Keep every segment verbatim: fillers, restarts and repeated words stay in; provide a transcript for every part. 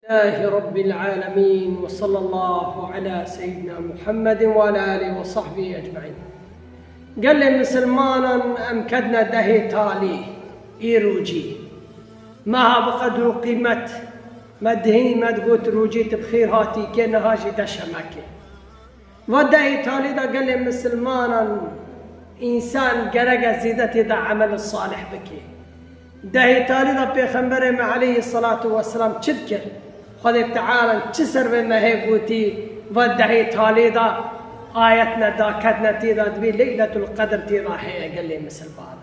لله رب العالمين، وصلى الله على سيدنا محمد وعلى آله وصحبه أجمعين. Gelê misilmanan, em ketine dehê talî, îrojî. Meha bi qedr û qîmet, me dihî me digot rojî tu bi xêr hatî kê, niha jî deşemekê. Va dehê talî de gelê misilmanan, însan gerek e zêde tê de emel salih bike. Dehê talî de Pêxemberê me aleyhisselatu vesselam çi dikir? Xwedê Teala çi ser vê mehê gotî? Va dehê talî de ayetne daketne tê de, dibê Leyletul Qedr tê de heye gelê misilmanan.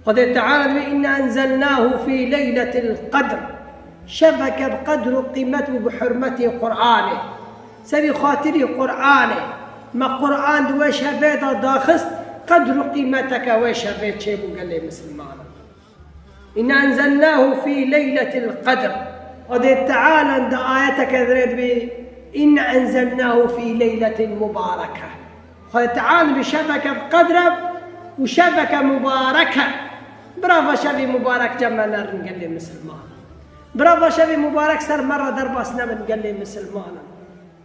Xwedê Teala dibê, "Inna enzelnahu fî leyletil qedr." Şeveke bi qedr û qîmet û bi hurmetê Qur'anê. Serî xatirî Qur'anê. Me Qur'an di wê şevê de daxist, qedr û qîmeteke wê şevê çêbû gelê misilmanan. "Inna enzelnahu fî leyletil qedr." Xwedê Teala di ayeteke dirê dibê, "Inna enzelnahu fî leyletin mubareke." Xwedê Teala bi şeveke bi qedr e û şeveke mubarek e. Bira va şevê mubarek cem me nerin gelê misilmanan. Bira va şevê mubarek ser me re derbas nebin gelê misilmanan.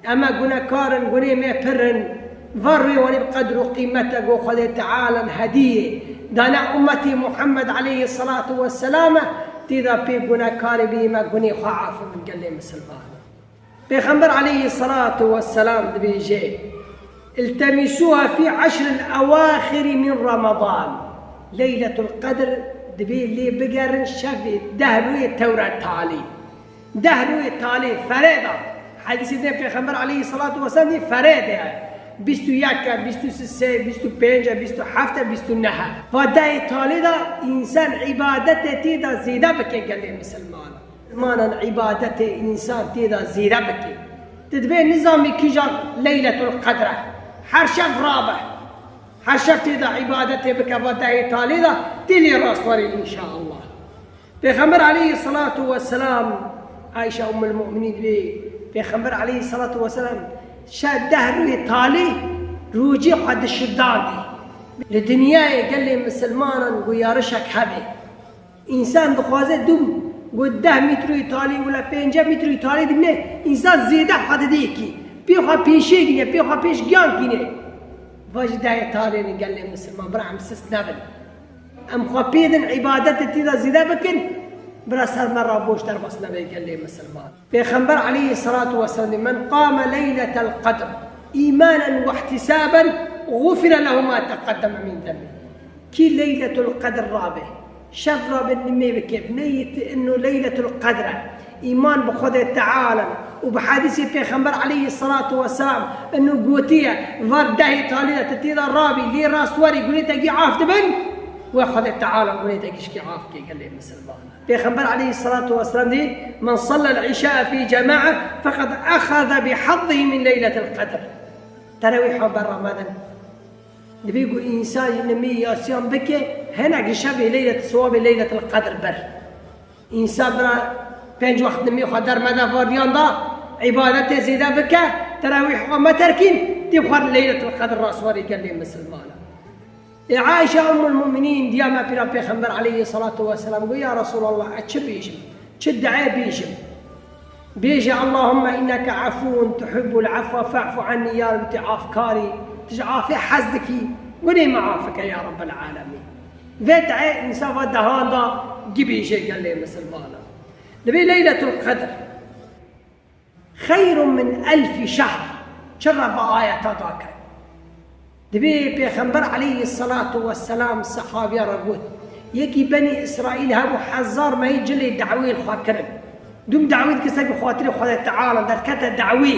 Em e gunekar in, gunê me pir in. Va rûyê wanî bi qedr û qîmete ku Xwedê Teala hediyê dane ummetî Muhammed aleyhisselatu vesselam e, tê de pê gunekarê bî me gunê xwe afû bin gelê misilmanan. Pêxember aleyhisselatu vesselam dibêje, "İltemisuha fî eşril ewaxiri min Ramazan." Leyletul Qedr dibê lê bigerin şevê deh rûyê tewre talî. Deh rûyê talî ferê de. Hedîsê din Pêxember aleyhisselatu vesselam dî ferê de ye. Bîst û yek e, bîst û sê, bîst û pênc e, bîst û heft e, bîst û neh e. Va dehê talî de însan îbadetê tê de zêde bike gelê misilmanan. Misilmanan îbadetê însan tê de zêde bike. Tu dibê nizamî kîja Leyletul Qedr e. Her şev rabe. Her şev tê de îbadetê bike va dehê talî de tê lê rastwerî înşaallah. Pêxember aleyhisselatu vesselam, Ayşe Ummul Mu'minîn dibê, Pêxember aleyhisselatu vesselam şe deh rûyê talî rojê xwe dişidandî. Li dinyayê gelê misilmanan guyarişek hebe. Însan dixwaze dûm ku deh mîtroyî talî wila pênce mîtroyî talî dimîne, însan zêde xwe didê kî. Pê xwe pêşê gîne, pê xwe pêş giyan kîne. Va jî dehê talî ne gelê misilman, bira em sist nebin. Em xwe pê din îbadetê tê de zêde bikin, bira ser me re boş derbas nebe gelê misilman. Pêxember aleyhisselatu vesselam dê, "Men qame leyletel qedr îmanen ve ihtisaben, gufire lehu ma teqeddeme min dembi." Kî Leyletul Qedr rabe, şev rabe nimê bike, bi niyetê inu Leyletul Qedr e, îman bi Xwedê Teala û bi hedîsê Pêxember aleyhisselatu vesselam inu gotiye, var dehê talî de tu tê de rabî, lê rastwerî gunê te gî af dibin, wê Xwedê Teala gunê te gişkî af ke gelê misilman. Pêxember aleyhisselatu vesselam dî, "Men sallel îşa fî cema'a feqad exaze bi hazzihi min leyletil qedr." Terawîha berra medin. Dibê ku însan ji nimî yasiyan bike, hinek ji şevê leylet, siwabê Leyletil Qedr ber. Însan bira pênc wext nimî xwe dermede variyan da, îbadetê zêde bike, terawîh xwe meterkîn, tê xwe Leyletil Qedr rastwerî gelê misilmana. Ê Aîşe Ummul Mu'minîn diya me pîra Pêxember aleyhisselatu vesselam got, "Ya Resulallah, ez çi bêjim? Çi duayê bêjim?" Bêje, "Allahümme inneke afuvun tuhibbul afwe fa'fu anni", ya Rabbi, tu afkarî, tu ji afê hez dikî, gunê me afike ya Rabbel alemîn. Vê duayê însan va dehan da gibêje gelê misilmana. Dibê Leyletul Qedr xeyrun min elfi şehr. Çi re va ayeta dake? Dibê Pêxember aleyhisselatu vesselam sehabiya re got, yekî Benî Îsraîl hebû hezar mehî cilê dawê li xwe kirin. Dûm dawê dikir ser bi xatirê Xwedê Teala derkete dawê.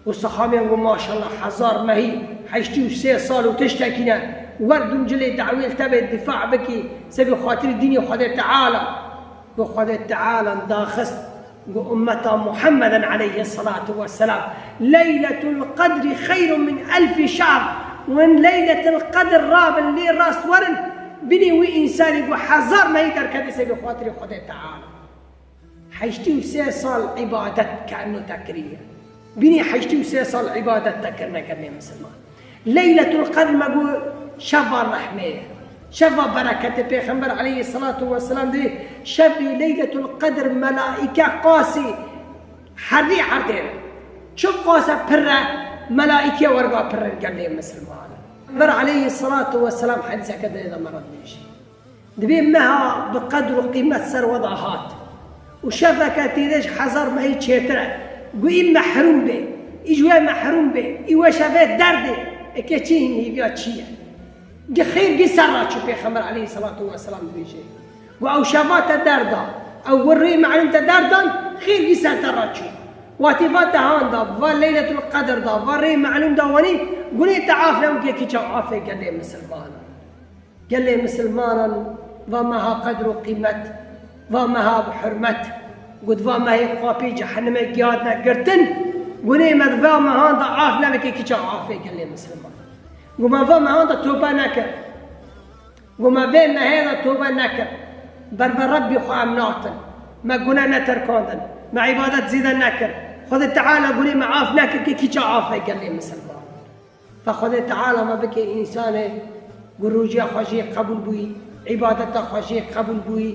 Û sehabiyan got, maşallah, hezar mehî, heştê û sê sal û tiştekî ne. Wer dûm cilê dawê li te bê difa bikî, ser bi xatirê dînê Xwedê Teala. Got, Xwedê Teala daxist. Got, ummeta Muhammeden aleyhisselatu vesselam, Leyletul Qedri xeyrun min elfi şehr. Win Leyletul Qedr rabin lê rast werin, binê wî însanî ku hezar mehî derketî ser bi xatirê Xwedê Teala. Heştê û sê sal îbadet ke enno te kiriye. Binê heştê û sê sal îbadet te kirine gelê misilman. Leyletul Qedr me got şeva rehmê ye. Şeva bereketê. Pêxember aleyhisselatu vesselam dê şevê Leyletul Qedr melaîke qasî Herî erdê re. Çiqas e pir e, melaîkê werga pir in gelê misilmanan. Pêxember aleyhisselatu vesselam hedîseke dinê de me re dibêje. Dibê meha bi qedr û qîmet ser we de hat. Û şeveke tîrê ji hezar mehî çêtir e. Gu î mehrûm bê, î ji wê mehrûm bê, î wê şevê derdê, eke çi hîn hêviya çi ye? Gi xêr gî ser ra çû, Pêxember aleyhisselatu vesselam dibêje. Gu ew şeva te derda, ew wir rê melûm te derdan, xêr gî ser te ra çû. Watî va te han da, va Leyletul Qedr da, va rê melûm da wenî, gunê te af ne û kekî çaw afê gelê misilmanan. Gelê misilmanan, va meha qedr û qîmet, va meha bi hurmet, got va mehê qapî cehennemê giya dine girtin, gunê me di va mehan da af nebe kekî çaw afê gelê misilmanan. Got me va mehan da tobe nekir. Got me vê mehê de tobe nekir. Ber ve Rebbî xwe em natin. Me gune neterkandin. Me îbadet zêde nekir. Xwedê Teala gunê me af nekir kekî çaw afê gelê misilmanan. Fe Xwedê Teala me bike însanê ku rojiya xwe jê qebûl bûyî, îbadeta xwe jê qebûl bûyî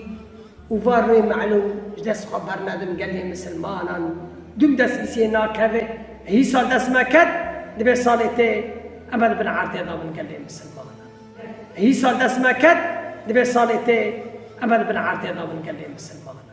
û va rê melûm ji dest xwe bernedin gelê misilmanan. Dûm dest îsê nakeve, hîsa dest me ket, dibê salê tê em ê di bin erdê de bin gelê misilmanan. Hîsa dest me ket, dibê salê tê em ê di bin erdê de bin gelê misilmanan.